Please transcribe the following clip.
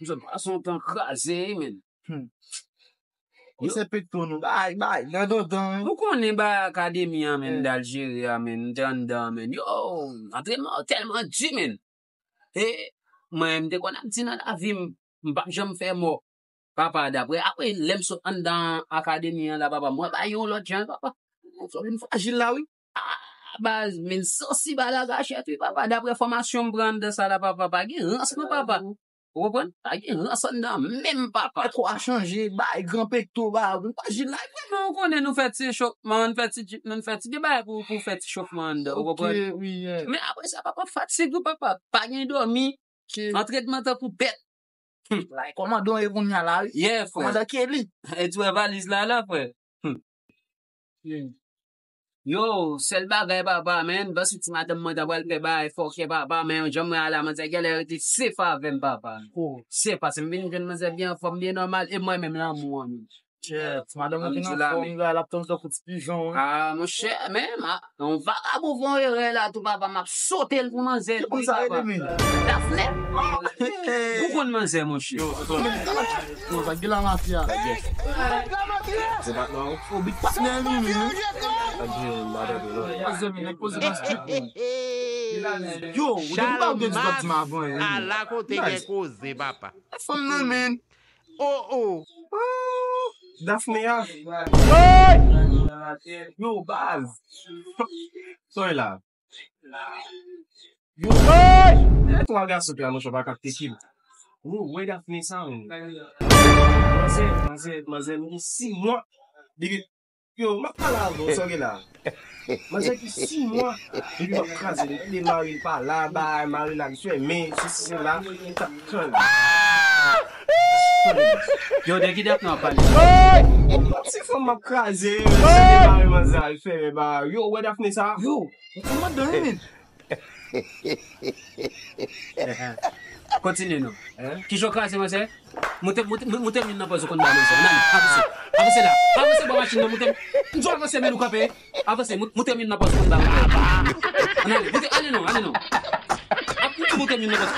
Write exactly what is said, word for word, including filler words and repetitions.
Msye pase yon tan kraze, wi, men. Hmm. Yo. Se pekto nou. Bay, bay, nan dodan, wi. Ou konnen bay akademi an, men, eh, Daljeri a, men, m te anndan, men. Yo, antrenman yo tèlman di, men. E mwen, m te konn ap di nan lavi m, m p ap janm fè mò. Papa, daprè, apre lè m sot anndan akademi an la, papa, mwen bay yon lòt jan, papa. Mwen vin frajil la, wi. Ah, baz, men sansib a lagachèt, wi, papa. Daprè fòmasyon m pran anndan sa la, papa, pa gen rans, non, papa. Ou konprann? Pa gen rans anndan, menm, papa. Pèt ou a chanje, bay, gran pekto, ba, ou frajil la, wi. Men ou konnen nou fè ti echofman, nou fè ti, nou fè ti de bagay pou, pou fè ti echofman anndan, ou konprann? Ok, wi, yeah. Men apre sa, papa, fatig, wi, papa. Pa gen dòmi. Antrenman tankou bèt. Hmm. Like, kòmandan e kounye a la, wi. Yeah, frè. Kòmandan Kelly. E ti wè valiz la, la, frè. Hmm. Yeah. Yo, sèl bagay, papa, men, paske ti madanm mwen ta pral fè bagay fòkè, papa, men, jan mwen ala, manzè genlè rete sef avè m, papa. Oh. Sef, paske m vin jwenn manzè byen anfòm, byen nòmal, e mwen menm lanmou an, men. Chè, ti madanm ou vin anfòm, la, l ap tann tankou ti pijon, wi. Ah, monchè, men, ma, yon vagabon fè yon erè la tou, papa, m ap sote l pou manzè. Ki moun sa rele, men? Dafne. Ou konn manzè, monchè. Yo, sa ki la mafya. Se pa non. Ou bit patnè li, men. Manzè, men, nèg poze nan street, men. Yo, ou te pa ou te di dòt di m avan, wi. Ala kote gen koze, papa. Fanm nan, men. Oh, oh. Daphne a. Hey! Yo, baz. Sorry la. Yo, hey! E twa gason ki la, monchè, pa kapte ki. Yo, wè Daphne sa, men. Manzè, manzè, manzè, nou gen sis mwa. Depi Yo, m ap pale avè w, sa w gen la. Manzè gen sis mwa, depi m ap kraze li, tande mari l pa la, bay mari l al fèmen, sesi sela, li t ap tann. Yo, de ki Daphne w ap pale? Se fanm m ap kraze, tande mari manzè al fèmen, bay. Yo, ou wè Daphne sa? Yo, ou konn madanm, men. Kontinye non. Kijan w kraze manzè? Moute, moute, moute, moute min nan pòz ou konn ba manzè. Ann ale, avanse. Avanse la. Avanse bò machin nan, moute. M di w avanse, men ou kanpe. Avanse, moute, moute min nan pòz ou konn ba manzè. Ann ale, moute, ale non, ale non. Ap moute, moute min nan pòz.